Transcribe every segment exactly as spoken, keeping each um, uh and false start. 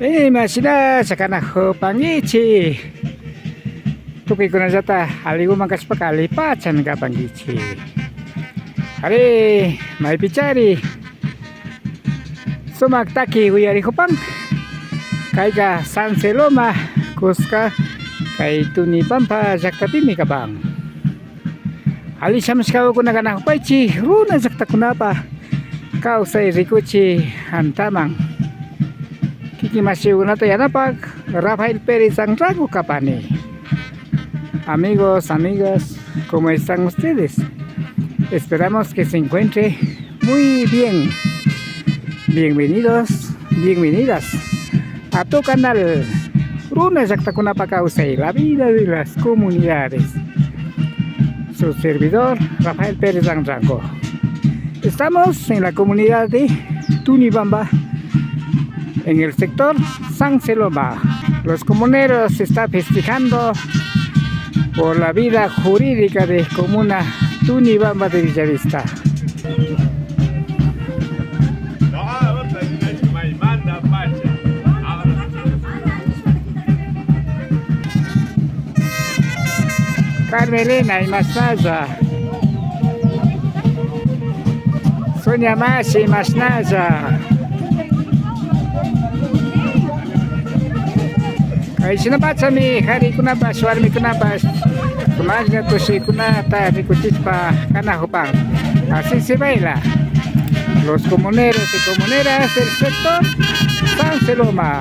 Imashinalla kanajupankichik. Tukuykunallata alliguman kashpaka allipachami kapankichik. Ari, maypichari sumak taki uyarijupan. Kayka San Seloma kuska kay Tunipampa llaktapimi kapan. Alli shamushkakuna kanajupaychik runa llaktakunapa kawsay rikuchik antaman. Kikin mashikunata yanapak Rafael Pérez Anrango kapani. Amigos, amigas, ¿cómo están ustedes? Esperamos que se encuentre muy bien. Bienvenidos, bienvenidas a tu canal Runa Llaktakunapa Kawsay, la vida de las comunidades. Su servidor, Rafael Pérez Anrango. Estamos en la comunidad de Tunibamba, en el sector San Seloma. Los comuneros se está festejando por la vida jurídica de comuna Tunibamba de Villavista. Carmelina, imashnalla. Sonia mashi, imashnalla. Kay shinapachami karikunapash, warmikunapash, magna tushikunata rikuchishpa kanajupan. Así se baila. Los comuneros y comuneras del sector San Seloma.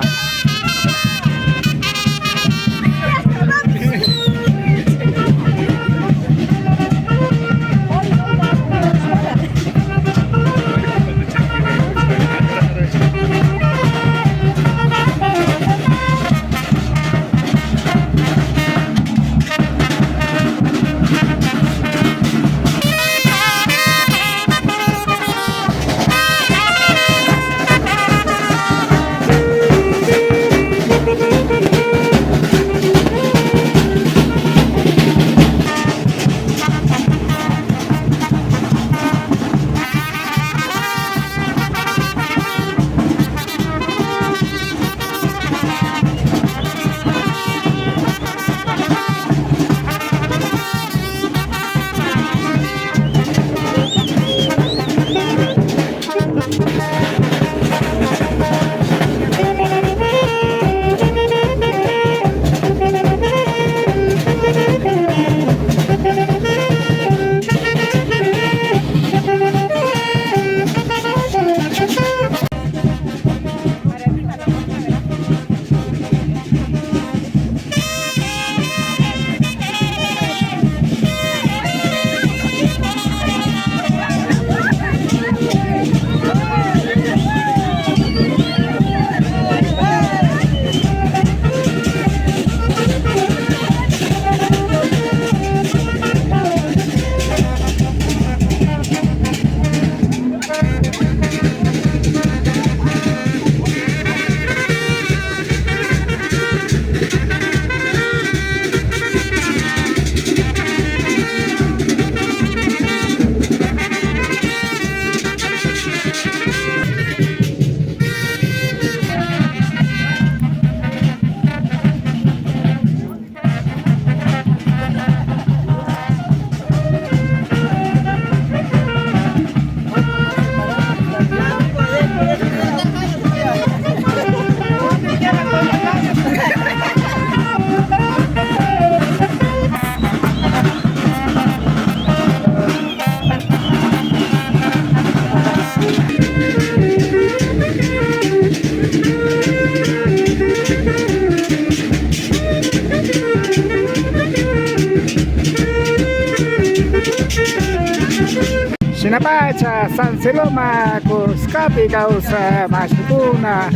Shinapacha San Seloma kuskapi kawsak mashikuna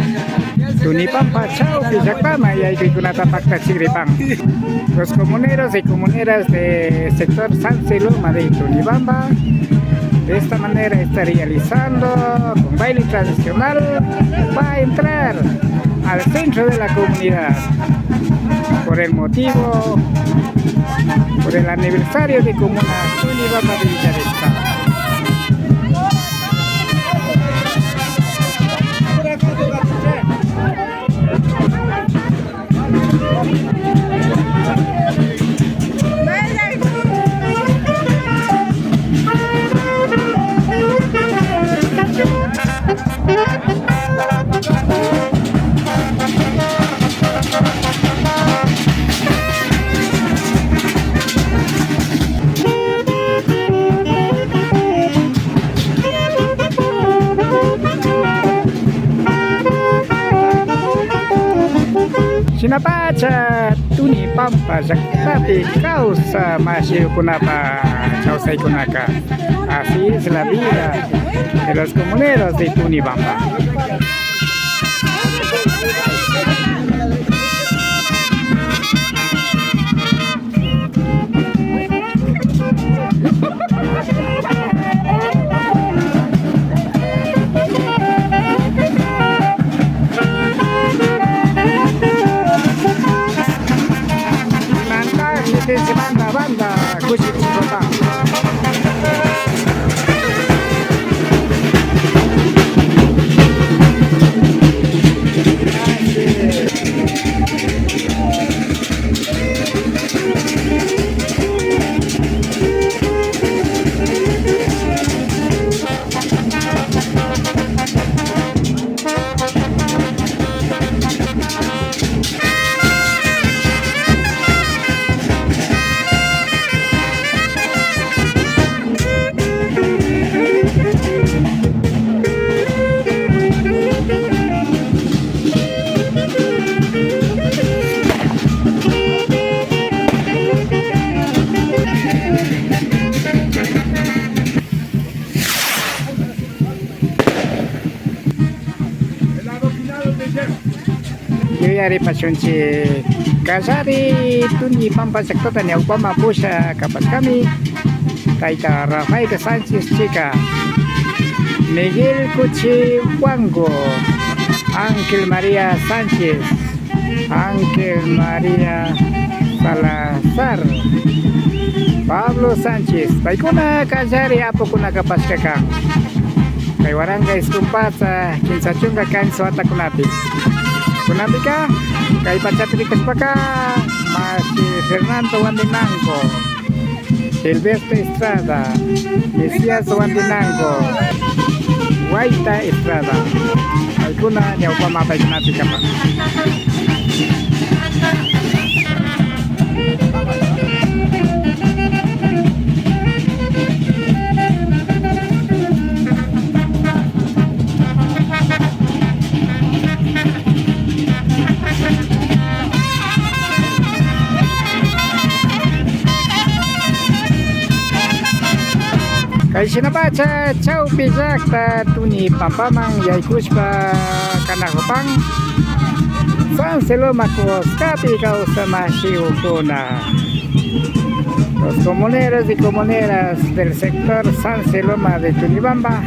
Tunipampa chawpi llaktaman yaykuykunata paktachigripan. Los comuneros y comuneras de sector San Seloma de Tunibamba de esta manera está realizando con baile tradicional para entrar al centro de la comunidad por el motivo, por el aniversario de comuna Tunibamba de Villavista. Shinapacha Tunipampa llaktapi kawsak mashiyukunapa kawsaykunaka. Así es la vida de los comuneros de Tunipampa. Banda, banda, kushikushpa. Yuyaripashunchik, kallari Tunipampa llaktata ñawpaman pushak kapashkami tayta Rafael Sánchez Chica, Miguel Cuchihuango, Ángel María Sánchez, Ángel María Salazar, Pablo Sánchez, paykuna kallari apukuna kapashka kan. Kay waranka iskun patsak kimsa chunka kanchis watakunapi. Kunanpika kay pachapi rikushpaka mashi Fernando Wandinango, Gilberto Estrada, Mesías Wandinango, Guaita Estrada, paykuna ñawpaman paykunapi kapan. Kay shinapacha chawpi llakta Tunipampaman yaykushpa kanakupan San Seloma kuskapi kawsak mashiyukuna. Los comuneros y comuneras del sector San Seloma de Tunibamba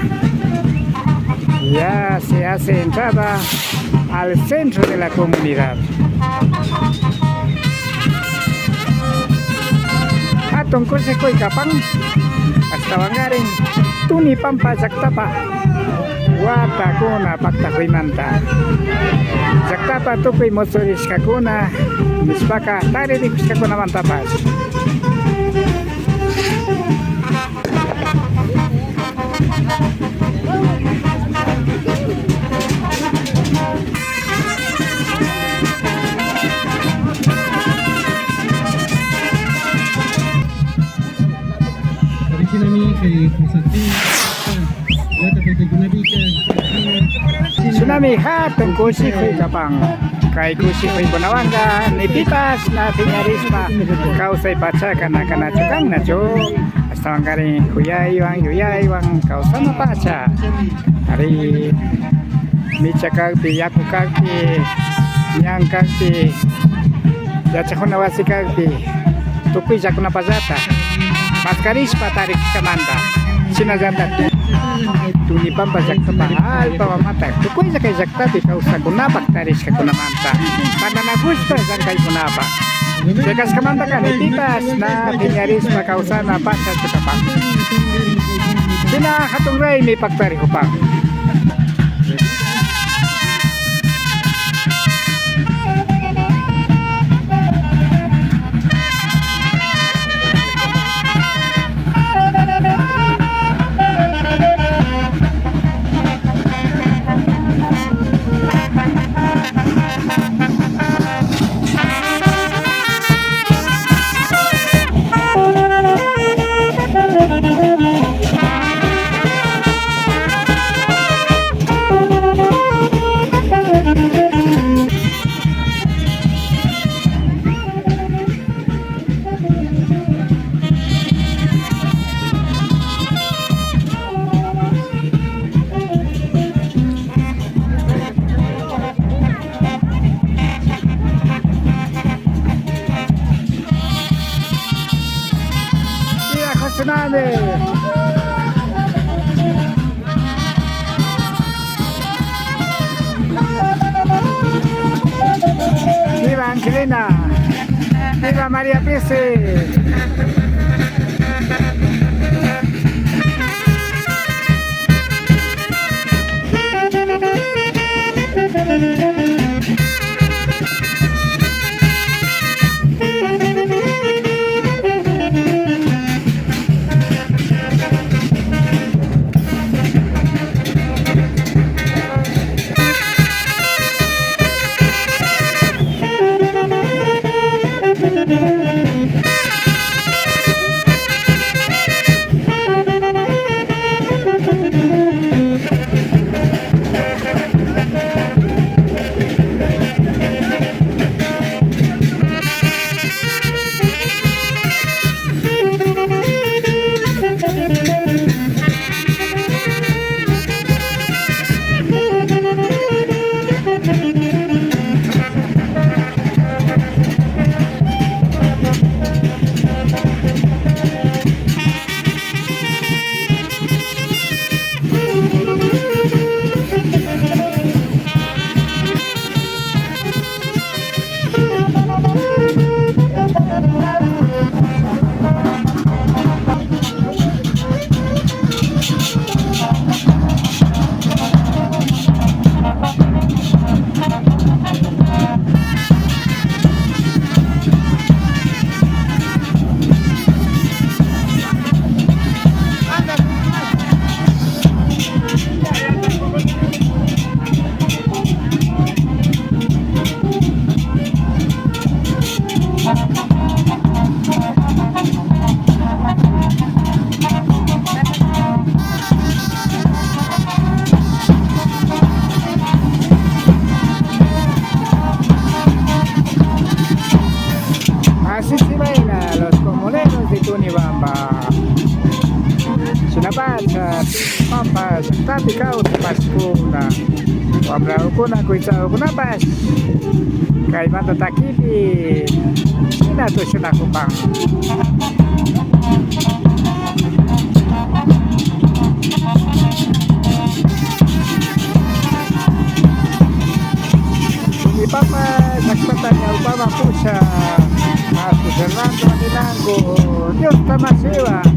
ya se hace entrada al centro de la comunidad. Hatun kushikuy kapan, ashtawankarin Tunipampa llaktapa watakuna paktakuymanta, llaktapa tukuy mutsurishkakuna nishpaka taririkushkakunamantapash. Shinami hatun kushikuy kapan. Kay kushikuykunawanka ni pipash na piñarishpa kawsay pachaka na kanachu kan nachu. Ashtawankarin kuyaywan, yuyaywan kawsana pacha. Ari, micha kakpi, yaku kakpi, ñan kakpi, yachakuna wasi kakpi, tukuyllakunapallata maskarishpa tarikushkamanta, shinallata Tunipampa llaktapa allpa mamata, tukuylla kay llaktapi kawsakunapak tarishkakunamanta, tantanakushpa llankaykunapak. Chay kashkamantaka ni pipash na piñarishpa kawsana pacha tukapan. Shina hatun raymi paktarikupan. Viva Angelina, viva María Pisi. Así se baila los comuneros de Tunibamba. Shinapacha, Tunibamba llaktapi kawsak mashikuna, wambrakuna, kuytsakunapash kaymanta takipi shina tushunakupan. Tunibamba llaktata ñawpaman pushak Marcos Fernando Aguinaldo, Diosta mashiwan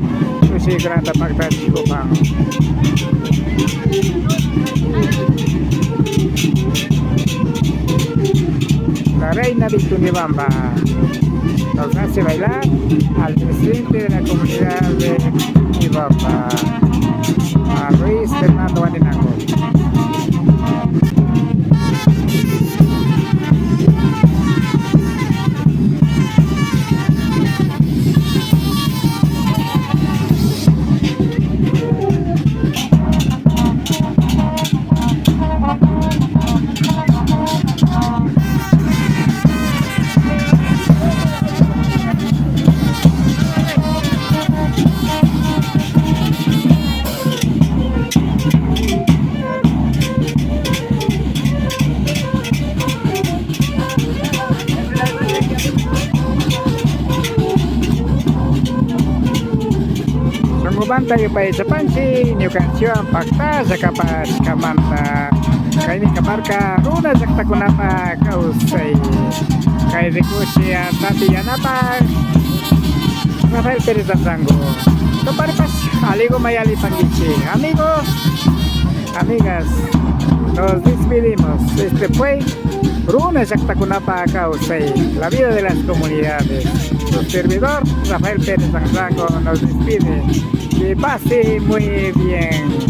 kushikunata paktachikupan. La reina de Tunibamba nos hace bailar al presidente de la comunidad de Tunibamba, a Luis Fernando Aguinaldo. Shunkumanta yupaychapanchik ñukanchikwan paktalla kapashkamanta. Kaymi kaparka runa llaktakunapak kawsay. Kay rikushka tati yanapak Rafael Pérez Anrango. Tuparipash, alliguman yallipankichik. Amigos, amigas, nos despedimos. Este fue Runa llaktakunapak kawsay, la vida de las comunidades. Su servidor, Rafael Pérez Anrango, nos despide. Que pase muy bien.